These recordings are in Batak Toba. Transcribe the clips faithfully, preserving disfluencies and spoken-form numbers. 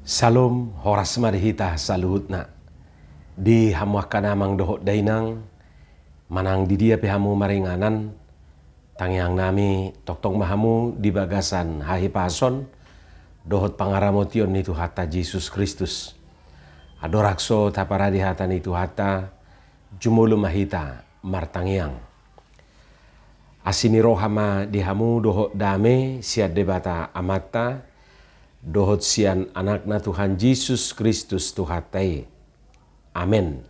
Salom, horas ma di hita saluhutna. Di hamu angka amang dohot dainang, manang di dia pe hamu maringanan, tangiang nami tongtong ma hamu di bagasan hahipason dohot pangaramotion ni Tuhanta Jesus Kristus. Andorang so taparade hata ni Tuhanta, jumolo ma hita martangiang. Asi ni roha ma di hamu dohot dame sian Debata Amanta, dohot sian Anakna Tuhan Jesus Kristus Tuhanta i. Amen.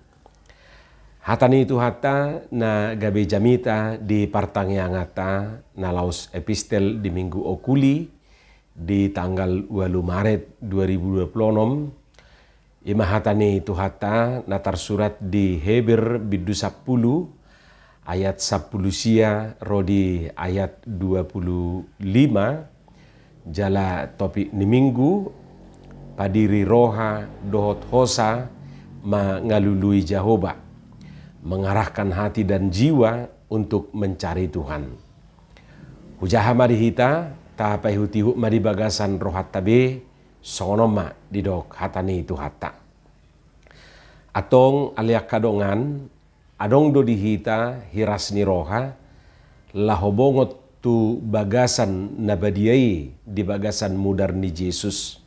Hata ni Tuhanta na gabe jamita di partangianganta na laos epistel di Minggu Okuli di tanggal ualu Maret dua ribu dua puluh enam, ima hata ni Tuhanta na tarsurat di Heber bindu sampulu ayat sampulu sia ro di ayat dua puluh lima, jala topik ni Minggu, padiri roha dohot hosa mangalului Jahowa, mengarahkan hati dan jiwa untuk mencari Tuhan. Hujaha ma di hita, tapaihutihut ma di bagasan rohanta be, songon on ma didok hata ni Tuhanta. Antong ale angka dongan, adong do di hita hiras ni roha, laho bongot tu bagasan na badia i di bagasan mudar ni Jesus.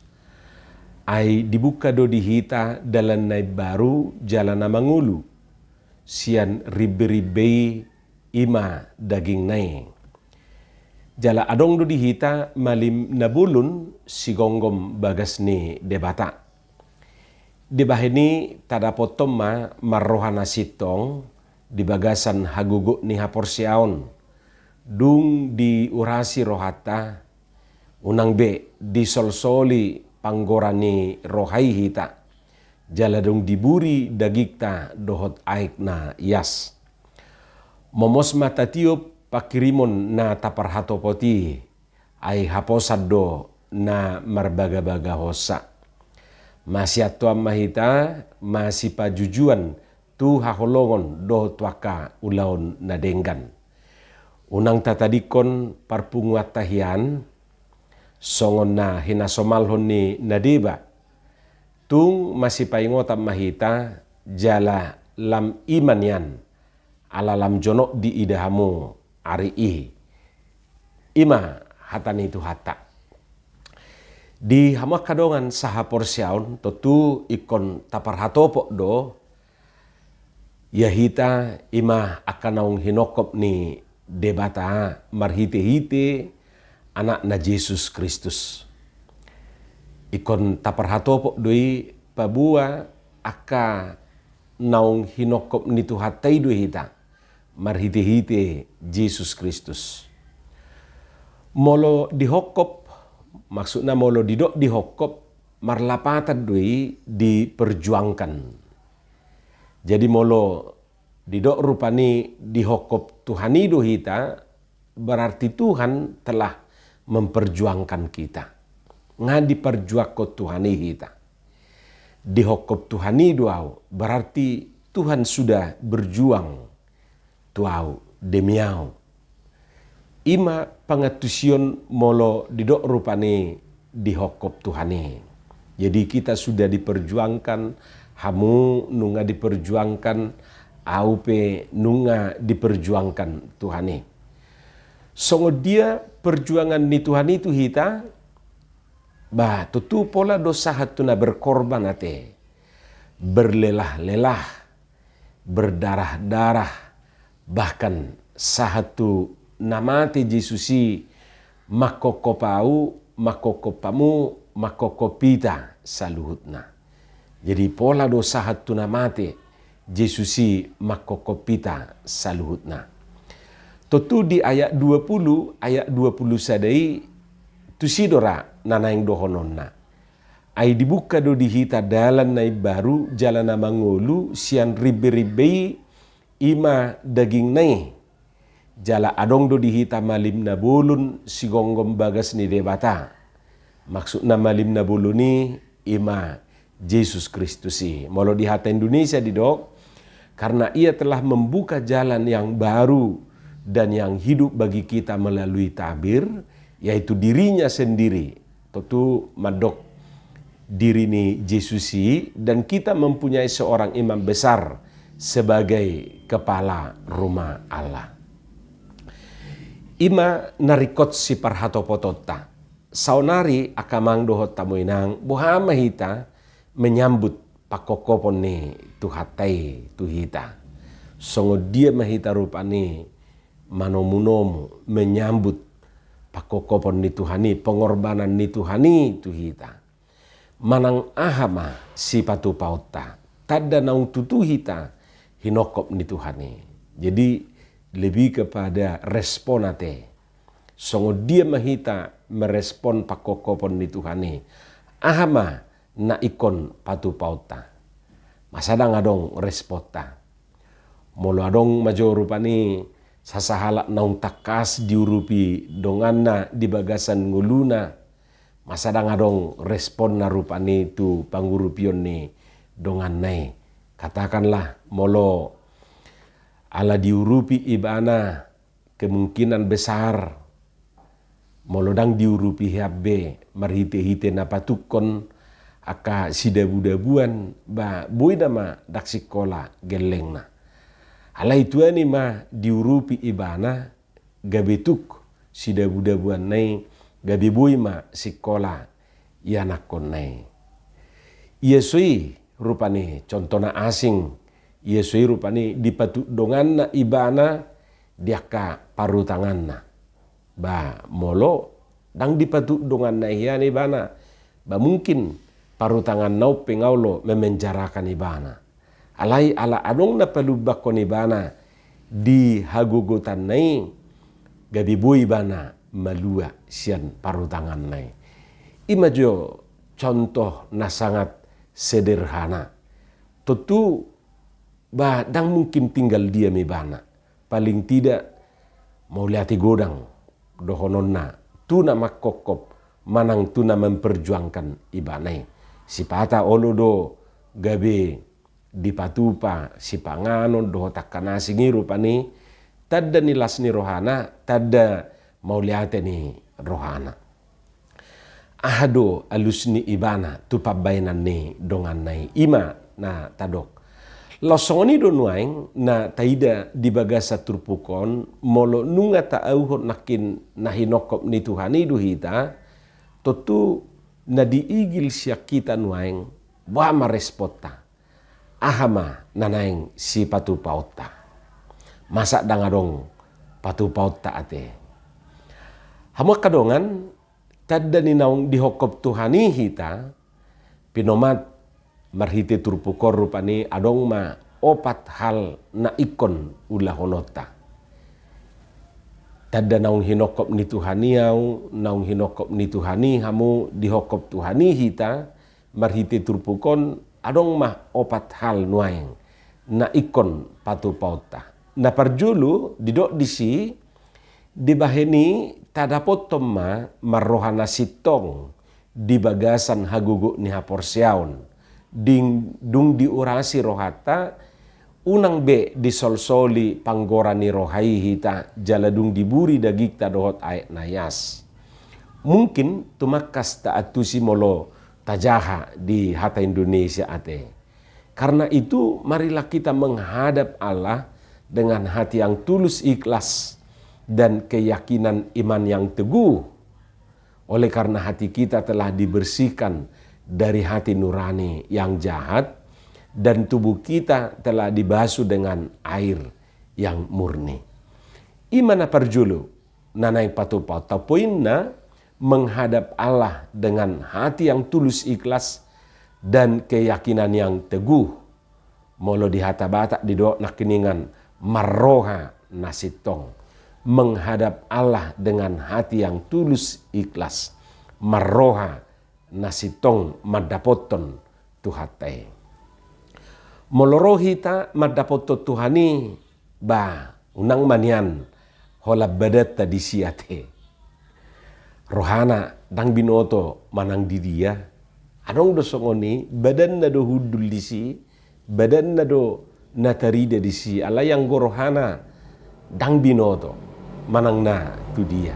Ai dibuka do di hita dalan na imbaru jala na mangolu, sian rimbeirimbe i ima dagingna i. Jala adong do di hita malim na bolon sigomgom bagas ni Debata. Dibahen i tadapothon ma marroha na sintong di bagasan hagogot ni haporseaon, dung diurasi rohanta, unang be disolsoli panggora ni roha i hita, jala dung diburi dagingta dohot aek na ias. Momos ma tatiop pangkirimon na taparhatopot i, ai haposan do na marbagabaga hosa. Masiantoan ma hita, masipajujuan tu haholongon dohot tu angka ulaon na denggan. Unang tatadingkon parpunguanta hian, songon na hinasomalhon ni na deba. Tung masipaingotan ma hita, jala lam i ma nian, ala lam jonok diida hamu ari i. Ima hata ni Tuhanta. Di hamu angka dongan sahaporseaon, tontu ingkon taparhatopot do, ia hita ima angka naung hinongkop ni Debata marhitehite Anakna Jesus Kristus. Ingkon taparhatopot do i paboa angka naung hinongkop ni Tuhanta i do hita marhitehite Jesus Kristus. Molo dihongkop, maksudna molo didok dihongkop, marlapatan do i diperjuangkan. Jadi molo didok rupani dihongkop Tuhan i do hita, berarti Tuhan telah memperjuangkan kita. Nga diperjuangkon Tuhan i hita. Dihongkop Tuhan i do au, berarti Tuhan sudah berjuang tu au, demi au. Ima pangantusion molo didok rupani dihongkop Tuhan i. Jadi kita sudah diperjuangkan, hamu nunga diperjuangkan, au pe nunga diperjuangkan Tuhan i. Songon dia perjuangan ni Tuhan i tu hita, bah, tontu pola do sahat tu na berkorban ate, berlelah-lelah, berdarah-darah, bahkan sahat tu na mate Jesus i, mangkongkop au, mangkongkop hamu, mangkongkop hita saluhutna. Jadi pola do sahat tu na mate Jesus i, mangkongkop hita saluhutna. Tontu di ayat dua puluh, ayat dua puluh sada i, tusi do ra na naeng dohononna. Ai dibuka do di hita dalan na imbaru jala na mangolu sian rimbeirimbe i, ima dagingna i. Jala adong do di hita malim na bolon sigomgom bagas ni Debata. Maksudna malim na bolon i ima Jesus Kristus i. Molo di hata Indonesia didok, karena Ia telah membuka jalan yang baru dan yang hidup bagi kita melalui tabir, yaitu dirinya sendiri. Tontu mandok diri ni Jesus i, dan kita mempunyai seorang imam besar sebagai kepala rumah Allah. I ma na ringkot siparhatopotonta. Saonari angka amang dohot hamu inang, boha ma hita menyambut pangkophopon ni Tuhanta i tu hita? Songon dia ma hita rupani manomunomu menyambut pangkophopon ni Tuhan i, pengorbanan ni Tuhan i tu hita? Manang aha ma sipatupaonta, tanda naung tutu hita hinongkop ni Tuhan i? Jadi, lebih kepada respon ate. Songon dia ma hita merespon pangkophopon ni Tuhan i? Aha ma na ingkon patupaonta? Masa ndang adong responta? Molo adong ma jo rupani sasahalak naung tangkas diurupi donganna di bagasan ngoluna, masa ndang adong responna rupani tu pangurupion ni donganna i? Katakanlah, molo ala diurupi ibana, kemungkinan besar, molo ndang diurupi hian be marhitehite na patungkon angka sidabudabuan, ba boi nama ndang sikola gellengna. Alai tuani ma diurupi ibana, gabe tuk sidabudabuanna i, gabe boi ma sikola ianakkonna i. Ia so i rupani contoh na asing, ia so i rupani dipatuk donganna ibana di angka parutanganna. Ba molo ndang dipatuk donganna i hian ibana, ba mungkin parutanganna on pe nga olo memenjarakan ibana. Alai ala adong na palumbangkon ibana di hagogotanna i, gabe boi ibana malua sian parutanganna i. I ma jo contoh na sangat sederhana. Tontu, ba ndang mungkin tinggal diam ibana. Paling tidak, mauliate godang dohononna tu na mangkophop manang tu na memperjuangkan ibana i. Sipata olo do gabe dipatupa sipanganon dohot angka na asing i rupani tanda ni las ni rohana, tanda mauliate ni rohana. Aha do alus ni ibana tu pambaenan ni donganna i? I ma na tadok. Laos songon i do nuaeng na taida di bagasan turpuk on, molo nunga taauhon nangkin na hinongkop ni Tuhan i do hita, tontu na diigil sian hita nuaeng, boha ma responta? Aha ma na naeng sipatupaonta? Masa ndang adong patupaonta ate? Hamu angka dongan, tanda ni naung dihongkop Tuhan i hita, pinomat marhite turpuk on rupani adong ma opat hal na ingkon ulahononta. Tanda naung hinongkop ni Tuhan i ahu, naung hinongkop ni Tuhan i hamu, dihongkop Tuhan i hita, marhite turpuk on adong ma opat hal nuaeng na ingkon patupaonta. Na parjolo didok disi, dibahen i tadapothon ma marroha na sintong di bagasan hagogot ni haporseaon. Dung, dung diurasi rohanta, unang be disolsoli panggora ni roha i hita jala dung diburi dagingta dohot aek na ias. Mungkin tumangkas taantusi molo tajaha di hata Indonesia ate. Karena itu, marilah kita menghadap Allah dengan hati yang tulus ikhlas dan keyakinan iman yang teguh. Oleh karena hati kita telah dibersihkan dari hati nurani yang jahat, dan tubuh kita telah dibasuh dengan air yang murni. I ma na parjolo na naeng patupaonta, poinna, menghadap Allah dengan hati yang tulus ikhlas dan keyakinan yang teguh. Molo di hata Batak didok nangkiningan marroha na sintong. Menghadap Allah dengan hati yang tulus ikhlas. Marroha na sintong mandapothon Tuhanta i. Molo ro hita mandapothon Tuhan i, ba, unang ma nian holan badanta disi ate. Rohana ndang binoto manang di dia. Adong do songon i, badanna do hundul disi, badanna do na tarida disi, alai anggo rohana ndang binoto manang na tu dia.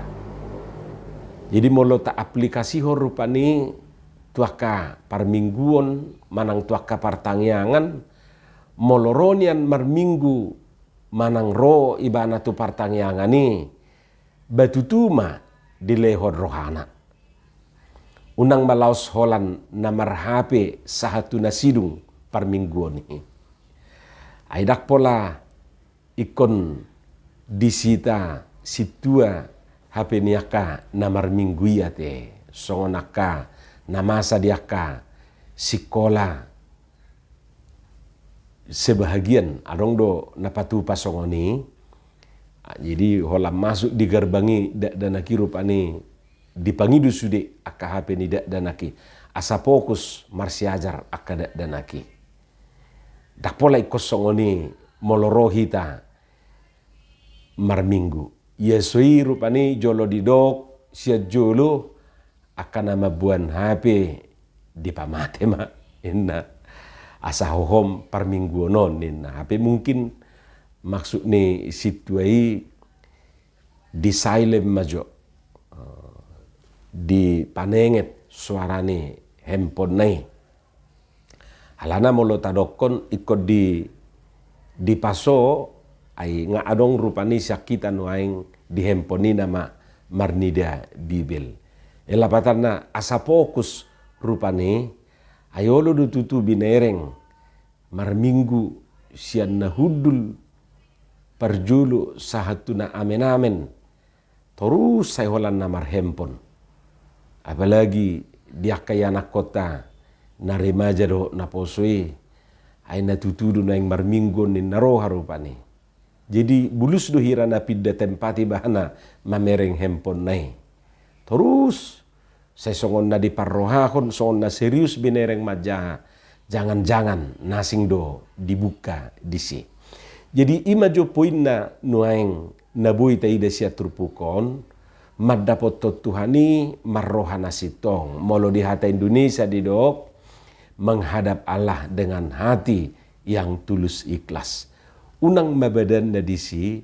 Jadi molo taaplikasihon rupani tu angka parmingguon manang tu angka partangiangan, molo ro nian marminggu manang ro ibana tu partangiangan i, ba tutu ma dilehon rohana. Unang ma laos holan na marhape sahat tu na sidung parmingguon i. Ai ndang pola ingkon disita sintua hape ni angka na marminggu i ate, songon angka na masa di angka sikola sebahagian, adong do na patupa songon i. Jadi holan masuk di garbang i dakdanak i rupani dipangido sude angka hape ni dakdanak i, asa fokus marsiajar angka dakdanak i. Ndang pola ingkon songon i molo ro hita marminggu. Ia so i rupani jolo didok sian jolo, angka na mamboan hape dipamate ma, ninna. Asa hohom parmingguon on, ninna. Hape mungkin maksud ni sintua i di silent ma jo, dipanenget suara ni handphone na i. Alana molo tadokkon ingkon di, dipaso, ai nga adong rupani sian hita nuaeng di handphone i nama marnida Bibel. Lapatanna asa fokus rupani, ai olo do tutu binereng marminggu sian na hundul parjolo sahat tu na amen-amen. Torus sai holan na marhandphone. Apalagi di angka ianakhonta na remaja dohot na poso i, ai na tutu do naeng marminggu on ninna roha rupani. Jadi bulus do hira na pinda tempat ibana mamereng handphone na i. Torus sai songon na diparrohahon, songon na serius binereng manjaha, jangan-jangan na asing do dibuka disi. Jadi i ma jo poinna nuaeng na boi taida sian turpuk on, mandapothon Tuhan i marroha na sintong. Molo di hata Indonesia didok, menghadap Allah dengan hati yang tulus ikhlas. Unang ma badanna disi,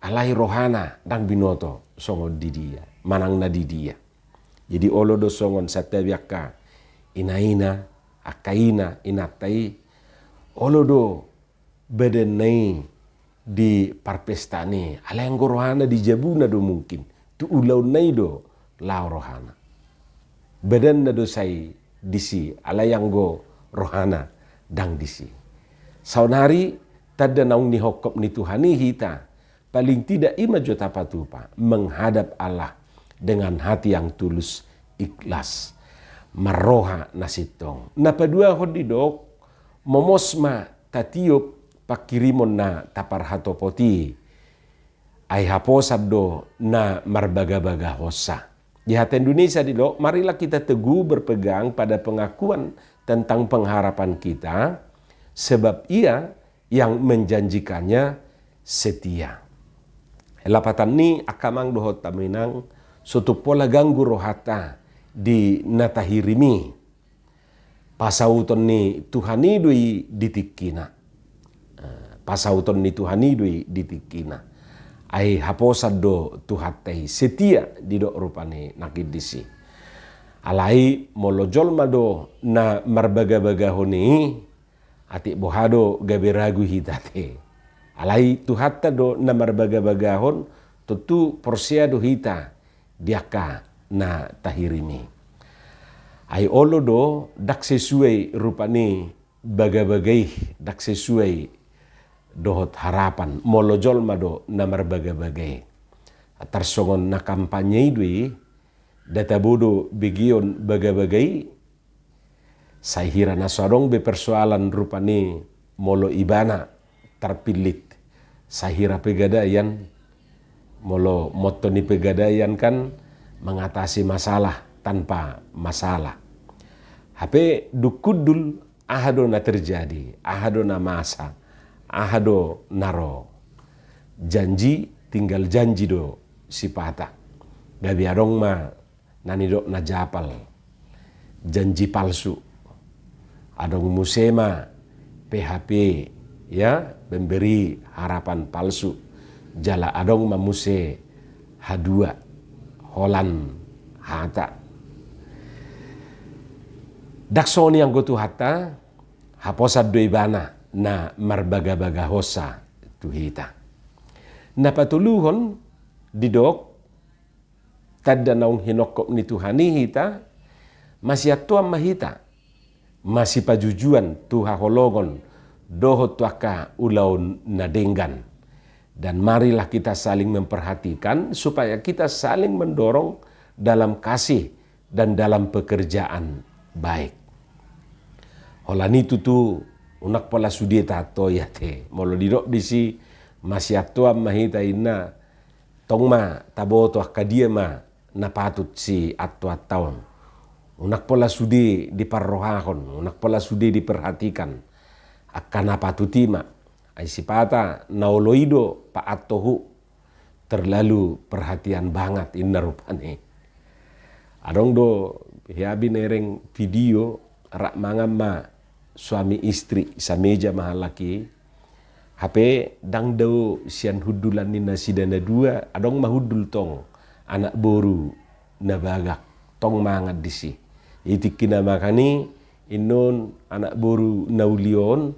alai rohana ndang binoto songon di dia, manang na di dia. Jadi olo do songon santabi angka ina-ina, angka ina, inanta i, olo do badanna i di parpestaan i, alai anggo rohana di jabuna do mungkin, tu ulaonna i do laho rohana. Badanna do sai disi, alai anggo rohana ndang disi. Saonari tanda naung nihophop ni Tuhan i hita, paling tidak i ma jo tapatupa, menghadap Allah dengan hati yang tulus, ikhlas, marroha na sintong. Na paduahon didok, momos ma tatiop panghirimon na taparhatopot i, ai haposan do na marbagabagahonsa. Di hata Indonesia didok, marilah kita teguh berpegang pada pengakuan tentang pengharapan kita, sebab Ia yang menjanjikannya setia. Lapatan ni angka amang dohot hamu inang, so tung pola ganggu rohanta di na tahirim i. Pasauton ni Tuhan i do i di tingkina. Eh, pasauton ni Tuhan i do i di tingkina. Ai haposan do Tuhanta i, setia didok rupani nangkin disi. Alai molo jolma do na marbagabagahon i, atik boha do gabe ragu hita ate. Alai Tuhanta do na marbagabagahon, tontu porsea do hita di angka na tahirim i. Ai olo do, ndang sesuai rupani bagabaga i, ndang sesuai dohot harapan, molo jolma do na marbagabaga i. Tarsongon na kampanye i do i, nda tabo do begeon bagabaga i, sai hira na so adong be persoalan rupani molo ibana tarpillit. Sai hira pegadaian, molo motto ni pegadaian kan mengatasi masalah tanpa masalah. Hape dung hundul, aha do na terjadi, aha do na masa, aha do na ro. Janji tinggal janji do sipata. Gabe adong ma na nidok na japal, janji palsu. Adong muse ma P H P, ya, pemberi harapan palsu. Jala adong ma muse H dua, holan hata. Ndang songon i anggo Tuhanta, haposan do Ibana na marbagabagahonsa tu hita. Na patoluhon didok, tanda naung hinongkop ni Tuhan i hita, masiantoan ma hita, masipajujuan tu haholongon dohot tu angka ulaon na denggan. Dan marilah kita saling memperhatikan supaya kita saling mendorong dalam kasih dan dalam pekerjaan baik. Holan i tutu, unang pola sude taantoi ate. Molo didok disi, masiantoan ma hita inna, tong ma taboto angka dia ma na patut siantoantaon. Unang pola sude diparrohahon, unang pola sude diperhatikan. Angka na patut i ma, ai sipata na olo i do paantohu, terlalu perhatian banget inna rupani. Adong do hea binereng video, rap mangan ma suami istri, sameja ma halak i. Hape ndang dao sian hundulan ni nasida na dua, adong ma hundul tong anak boru na bagak, tong mangan disi. Di tingki na mangan i, innon anak boru na uli on,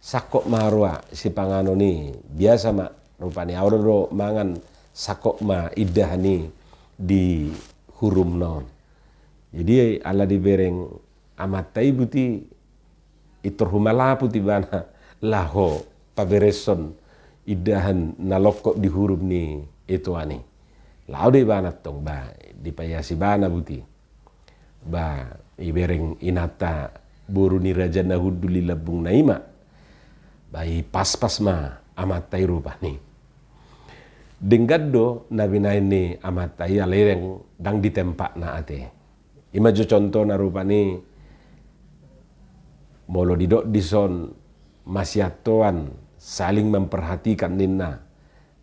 sangkop ma roa sipanganon i, biasa ma rupani, adong do mangan sangkop ma indahan i di hurumna on. Jadi ala dibereng amanta i buti, pintor humalaput ibana laho pabereshon indahan na longkot di hurum ni itoan i. Laho do ibana tong, ba, dipaias ibana buti. Ba, ibereng inanta boru ni raja na hundul i lambungna i ma. Ba, ipaspas ma amanta i rupani. Denggan do na binaen ni amanta i, alai ndang di tempatna ate. I ma jo contohna rupani, molo didok dison masiantoan, saling memperhatikan ninna.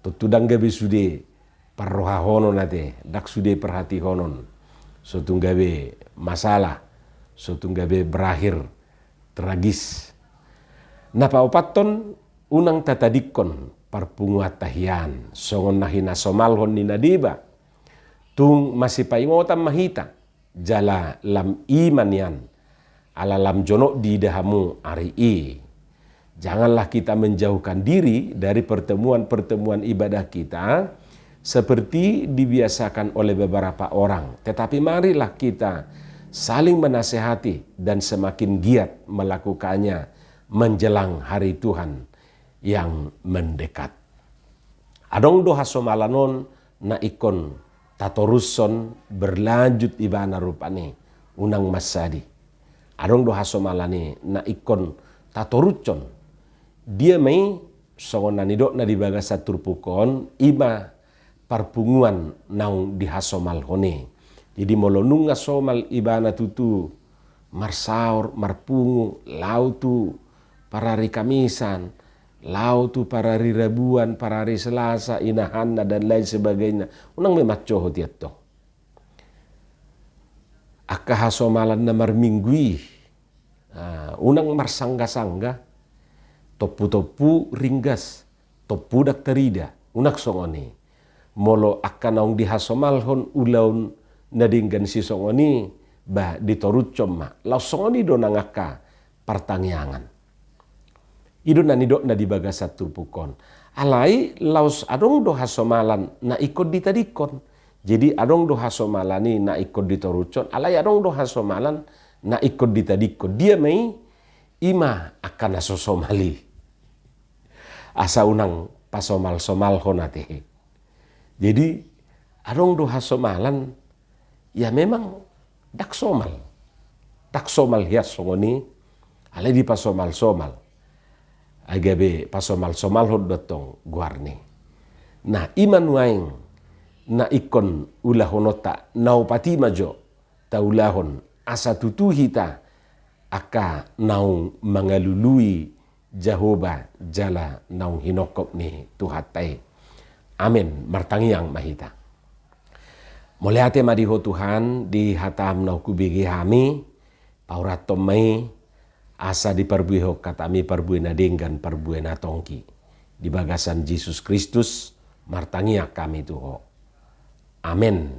Tontu ndang gabe sude parrohahonon ate, ndang sude perhatihonon. So tung gabe masalah, so tung gabe berakhir tragis. Na paopathon, unang tatadingkon parpunguanta hian, songon na hinasomalhon ni na deba. Tung masipaingotan ma hita, jala lam i ma nian, ala lam jonok diida hamu ari i. Janganlah kita menjauhkan diri dari pertemuan-pertemuan ibadah kita, seperti dibiasakan oleh beberapa orang. Tetapi marilah kita saling menasehati dan semakin giat melakukannya menjelang hari Tuhan yang mendekat. Adong do hasomalan on na ingkon tatorushon, berlanjut ibana rupani, unang mansadi. Adong do hasomalan i na ingkon tatorushon. Dia ma i, songon na nidokna di bagasan turpuk on, i ma parpunguan naung dihasomalhon i. Jadi molo nunga somal ibana tutu marsaor, marpungu, laho tu parari Kamisan, laho tu parari Rabuan, parari Selasa, inahanna, dan lain sebagainya. Unang memang cohot i antong. Angka hasomalan na marminggu i, ah, unang marsanggasangga, tomputompu ringgas, tompu ndang tarida, unang songon i. Molo angka naung dihasomalhon ulaon na denggan sisongon i, ba ditorushon ma. Laos songon i do nang angka partangiangan. I do na nidokna di bagasan turpuk on. Alai laos adong do hasomalan na ingkon ditadingkon. Jadi adong do hasomalan i na ingkon ditorushon, alai adong do hasomalan na ingkon ditadingkon. Dia ma i, i ma angka na so somal i. Asa unang pasomalsomalhon ate. Jadi adong do hasomalan, ya memang ndang somal. Ndang somal hian songon i, alai dipasomalsomal. Ai gabe pasomalsomalhon do antong goarni. Nah, i ma nuaeng na ingkon ulahononta, na opat i ma jo taulahon, asa tutu hita angka naung mangalului Jahowa jala naung hinongkop ni Tuhanta i. Amen. Martangiang ma hita. Mauliate ma di Ho Tuhan, di hataM naung hubege hami, paurathon ma i, asa diparbuehon hataMi parbue na denggan, parbue na tonggi. Di bagasan Jesus Kristus, martangiang hami tu Ho. Amen.